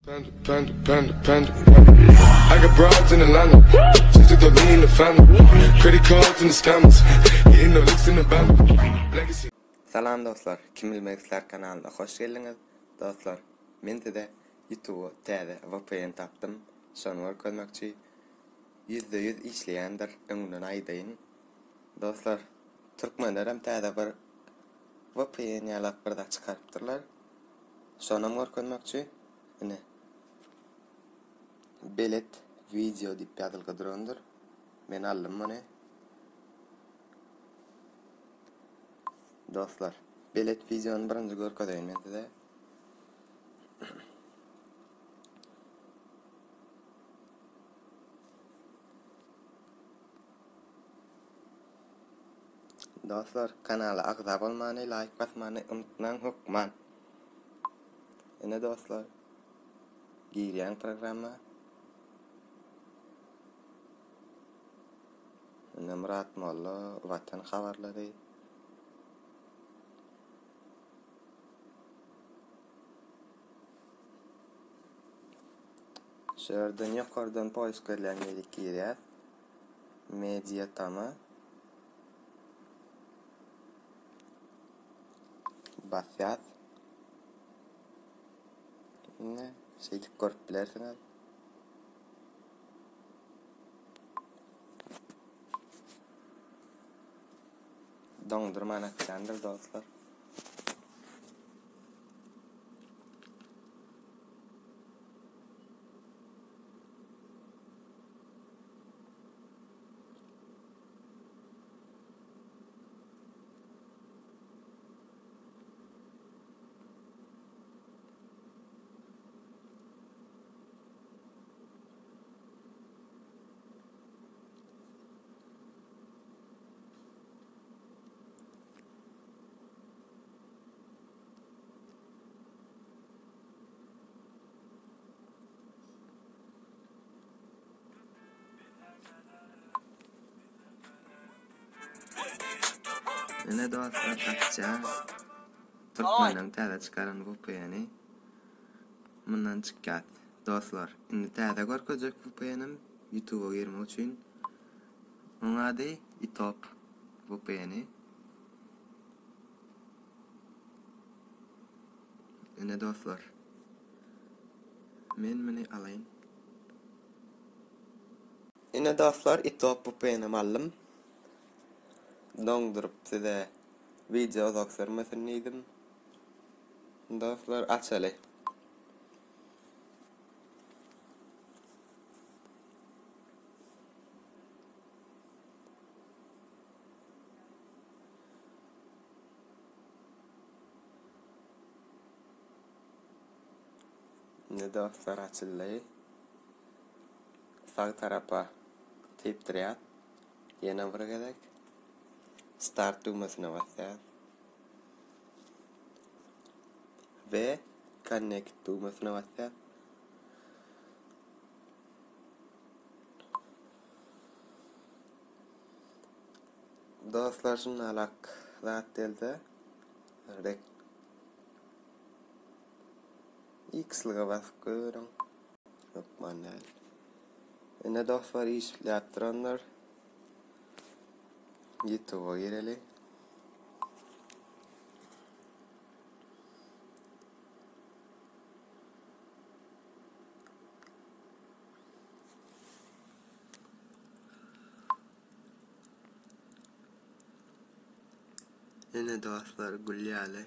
Panda, panda, panda, panda. I got broads in Atlanta. Just took the lean in the family. Credit cards and the scammers. Hitting the licks in the band. Legacy. Salam dostlar, Kim bilmek islär kanalyna hoş geldiňiz. Dostlar, men size YouTube täze VPN tapdym. Şony görkezmekçi. %100 işleýändir, öňünden aýdaýyn. Dostlar, türkmenlerem täze bir VPN ýalak bir zat çykarypdyrlar. Şonam görkezmekçi. Ine. Belet video diýip ýazylgy durandyr. Men aldym muny. Dostlar, belet videony birinji görkezeýin men size. Dostlar, kanala agza bolmany, laýk basmany unutmaň hökman. Ine dostlar, girýän programma. Ine Murat Molla, Watan habarlary. Şu ýerden ýokardan poisk berlen ýere girýär. Media tama. Basýas. Ine, şeýdip görüp bilersiňiz. Doňdurman atýandyr dostlar. Ine dostlar açýar. Türkmeniň täze çykaran VPN-i. Mundan çykýar. Dostlar, indi täze görkezjek VPN-im YouTube-a girmek üçin. Onuň ady iTop VPN-i. Ine dostlar. Men muny alaýyn. Ine dostlar iTop VPN-im aldym. Doňduryp size wideo uzak sürmesin diýdim. Dostlar açaly. Indi dostlar açyldy. Sag tarapa typdyrýas. Ýene bir gezek Start düwmesine basýas. We Connect düwmesine basýas. Dostlar şunalak zat gelse rek X-lyga basyp görüň. Hökman däl. Ine dostlar işläp duranlar. YouTube-a gireli. Ine dostlar gül ýaly.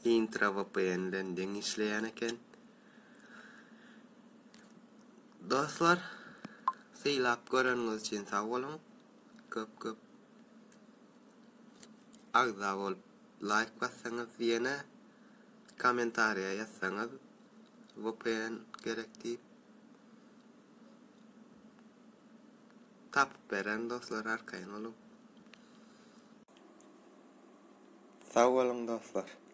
Intra VPN bilen deň işleýän eken. Dostlar, sylap göreniňiz üçin sag boluň. Köp köp agza bolup laýk bassaňyz ýene kommentariýa ýazsaňyz VPN gerek diýip Tapyp beren dostlar arkaýyn boluň. Sag boluň dostlar.